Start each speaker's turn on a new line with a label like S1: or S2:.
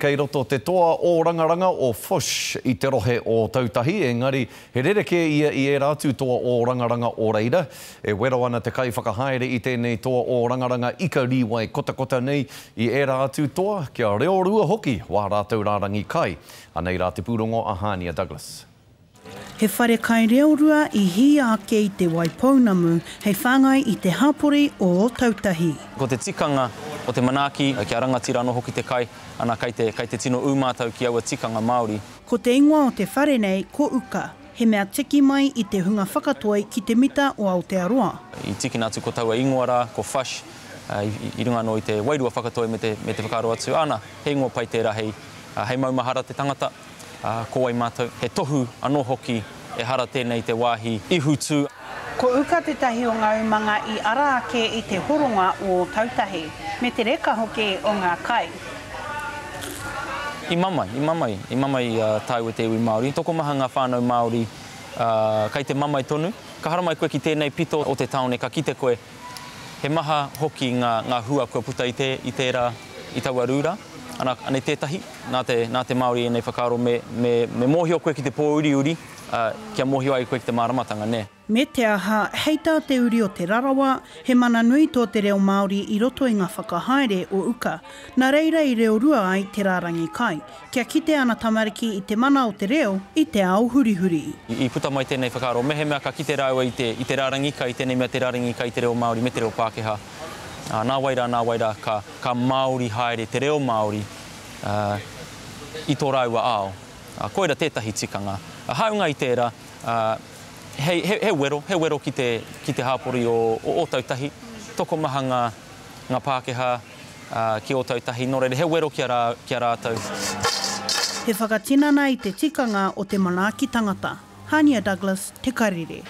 S1: Kei roto te toa ōrangaranga o Fush i te rohe o Ōtautahi, engari he rerekē ia i ērā atu toa ōrangaranga o reira. E wero ana te kaiwhakahaere i tēnei toa ōrangaranga ika rīwai kotakota nei i ērā atu toa, kia reorua hoki wā rātou rārangi kai. Anei rā te pūrongo a Hānia Douglas.
S2: He whare kai reorua i hīia ake i Te Waipounamu hei whāngai i te hapori o Ōtautahi.
S3: Ko te tikanga o te manaaki, kia rangatira anō hoki te kai, ana kei te, kei te tino ū mātou ki aua tikanga Māori.
S2: Ko te ingoa o te whare nei ko Uka, he mea tiki mai i te hunga whakatoi ki te mita o Aotearoa.
S3: I tīkina atu ko taua ingoa rā, ko Fush, i runga anō i te wairua whakatoi me te, me te whakaaro atu, ana, he ingoa pai tērā hei, hei maumahara te tangata. Ā, ko wai mātou? He tohu anō hoki ehara tēnei te wāhi ihu tū.
S2: Ko Uka tētahi o ngā umanga i ara ake i te horonga o Ōtautahi, me te reka hoki o ngā kai.
S3: I mamae, i mamae, i mamae i a tāua te iwi Māori. Tokomaha ngā whānau Māori, ā, kei te mamae tonu. Ka haramai koe ki tēnei pito o te tāone ka kite koe He maha hoki ngā, ngā hua kua puta i te, i tērā, i taua rū rā. Ana, anei tētahi, nā te, nā te Māori ēnei whakaaro me, me, me mōhio koe ki te pōuriuri, ā, kia mōhio ai koe ki te māramatanga, nē.
S2: Me te aha, hei tā te uri o Te Rarawa, he mana nui tō te reo Māori i roto i ngā whakahaere o uka. Nā reira i reorua ai te rārangi kai. Kia kite ana tamariki i te mana o te reo i te ao hurihuri.
S3: I puta mai tēnei whakaaro, mehemea ka kite rāua i te, i te rārangi kai, tēnei mea te rārangi kai te reo Māori me te reo Pākehā, ā, nā wai rā, nā wai rā, ka, ka Māori haere te reo Māori, ā, i tō rāua ao. Ā, koira tētahi tikanga. Hāunga i tērā, ā, hei, he, he wero, he wero ki te, ki te hāpori o, o Ōtautahi, tokomaha ngā, ngā Pākehā, ki Ōtautahi, nō reira he wero ki a, ki a rātou.
S2: He whakatinana i te tikanga o te manaaki tangata. Hania Douglas, Te Karere.